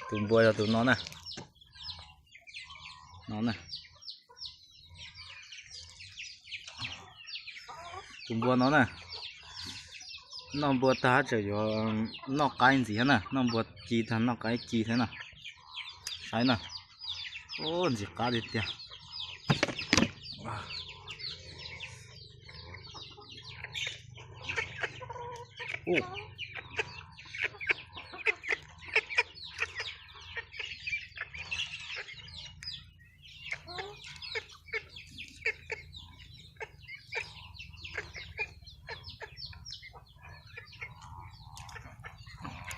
Tus npua yog tus no na. No na. Tus npua no na, noj npua tag tseem yuav noj qaib ntxiv thiab na, noj npua ci tag noj qaib ci thiab na. Saib na, ntxim qab tiag tiag.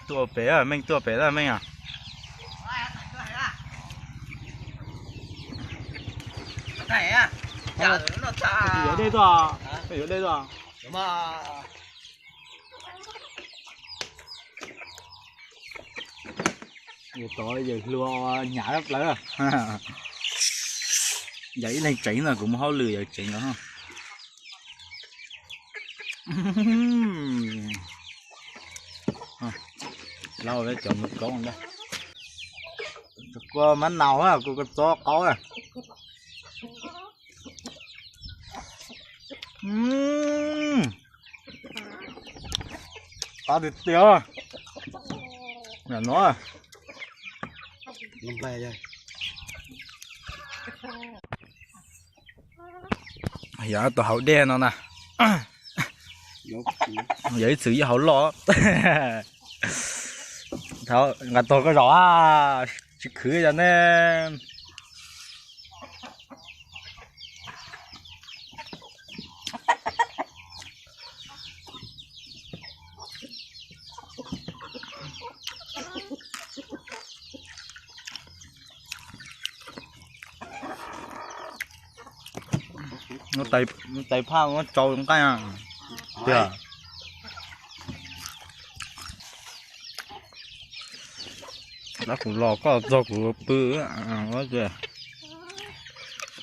Tuaj pem, Meej tuaj pem, Meej a. Yuav dej tuaj, yuav dej tuaj. Yawg tod yawg hluas hnyav tshaj plaws. Yawg ib leeg tseev no, kuv mus hauj lwm yawg tseev os. Lauj, cov mus koob ntag. Kua mab naus, kua kua txob qaub. Qab tiag tiag. No, yog tus haus dej no na. Yog ib txwm ib haus loj. Nqa tog koj zaum a, tsis khwv yog ne. Tais phaj muab tsau nqaij tiag. Tab kuv los koj txog kuv pw.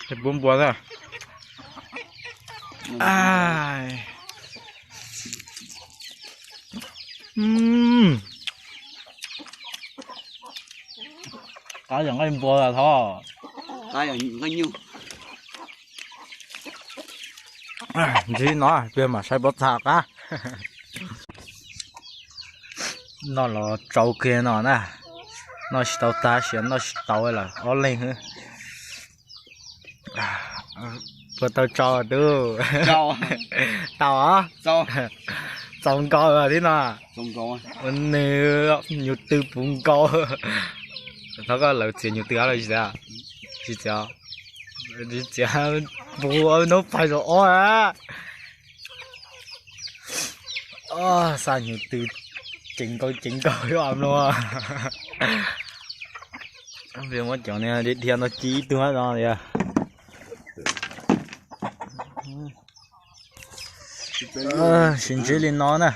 Pub npua na. Qab yog nqaij npua thov. Ntsib no peb mam saib pob txha qab. Noj los tsau kiag no na. Noj tsis tau tag tab sis noj tsis tau lawm ob leeg. Puas tau tsau tub? Tau os. Txaus nkaus thiab no. Ua nws nyuj twm puv nkaus. Thov koj lawv txiav nyuj twm los tsis txiav? Tsis txiav. Tsis txiav, puv ua hnub pais zaum ob a. Xa nyuj twm ceev nkaus ceev nkaus ib a mluag. Muab cov niag dhia no ci ib tug no tiag. Sib ntsib li no na.